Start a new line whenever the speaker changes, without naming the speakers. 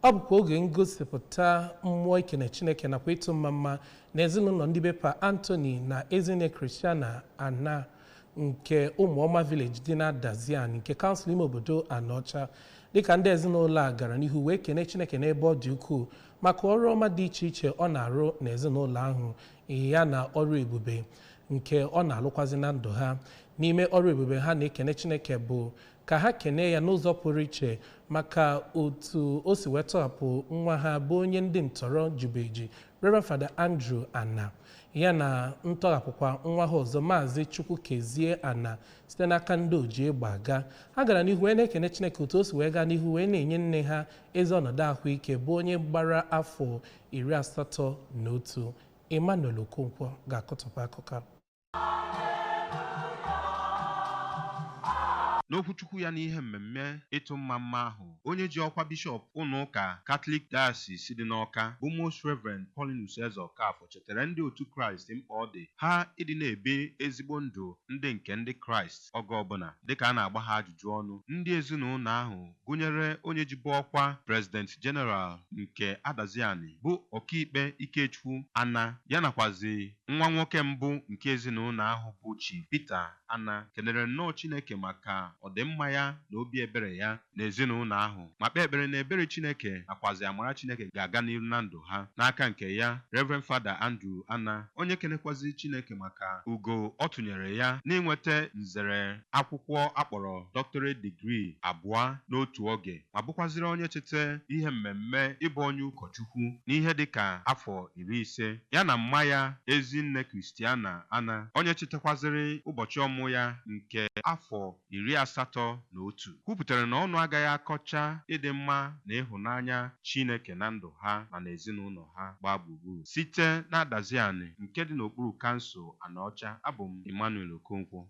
Ọ bụkwa oge ngosipụta mmụọ ikene Chineke nakwa ịtụ mma mma na ezinụlọ ndị be Pa Anthony na Ezinne Christiana Ana nke Ụmụọma Village dị na Adazi-Ani nke kansụl ime obodo Anaọcha, dịka ndị ezinụlọ a gara n'ihu wee kene Chineke n'ebe ọ dị ukwuu maka ọrụ ọma dị iche iche ọ na-arụ n'ezinụlọ ahụ, ya na ọrụ ebube nke ọ na-alụkwazi na ndụ ha. N'ime ọrụ ebube ha na-ekene Chineke bụ ka ha kene ya n'ụzọ pụrụ iche maka otu o si wee tọhapụ nwa ha bụ onye ndị ntọrọ jibeji, Reverend Father Andrew Ana, ya na ntọghapụkwa nwa ha ọzọ, Maazị Chukwukezie Ana, site n'aka ndị oji egbe aga. Ha gara n'ihu wee na-ekene Chineke otu o si wee gaa n'ihu wee na-enye nne ha ezi ọnọdụ ahụike, bụ onye gbara afọ 81. Emmanuel Okonkwo ga-akọtọpụ akụkọ a.
N'okwuchukwu ya n'ihe mmemme ịtụ mma mma ahụ, onye ji ọkwa bishọp ụlọ ụka Katọlik Diocese dị n'Awka bụ Most Reverend Paulinus Eze Okafor chetara ndị otu Kraịst mkpa ọ dị ha ịdị na-ebi ezigbo ndụ ndị nke ndị Kraịst oge ọbụla. Dịka a na-agba ha ajụjụ ọnụ, ndị ezinụlọ ahụ, gụnyere onye jibu ọkwa President General nke Adazi-Ani bụ Ọkaikpe Ikechukwu Ana, ya nakwazi nwa nwoke mbụ nke ezinụlọ ahụ bụ Chief Peter Ana, kenere nnọọ Chineke maka ọdịmma ya na obi ebere ya na ezinụlọ ahụ, ma kpee ekpere na ebere Chineke nakwazi amara Chineke ga-aga n'iru na ndụ ha. N'aka nke ya, Reverend Father Andrew Ana, onye kenekwazi Chineke maka ugo ọ tụnyere ya n'inweta nzere akwụkwọ akpọrọ doctorate degree abụọ n'otu oge, ma bụkwaziri onye cheta ihe mmemme ịbụ onye ụkọchukwu n'ihe dịka afọ 50, ya na mma ya, Ezinne Christiana Ana, onye chetakwaziri ụbọchị ọmụmụ ya nke afọ 81, kwupụtara na ọnụ agaghị akọcha ịdị mma na ịhụnanya Chineke na ndụ ha na n'ezinụlọ ha gbaa gburugburu. Site na Adazi-Ani nke dị n'okpuru kansụl Anaọcha, abụ m Emmanuel Okonkwo.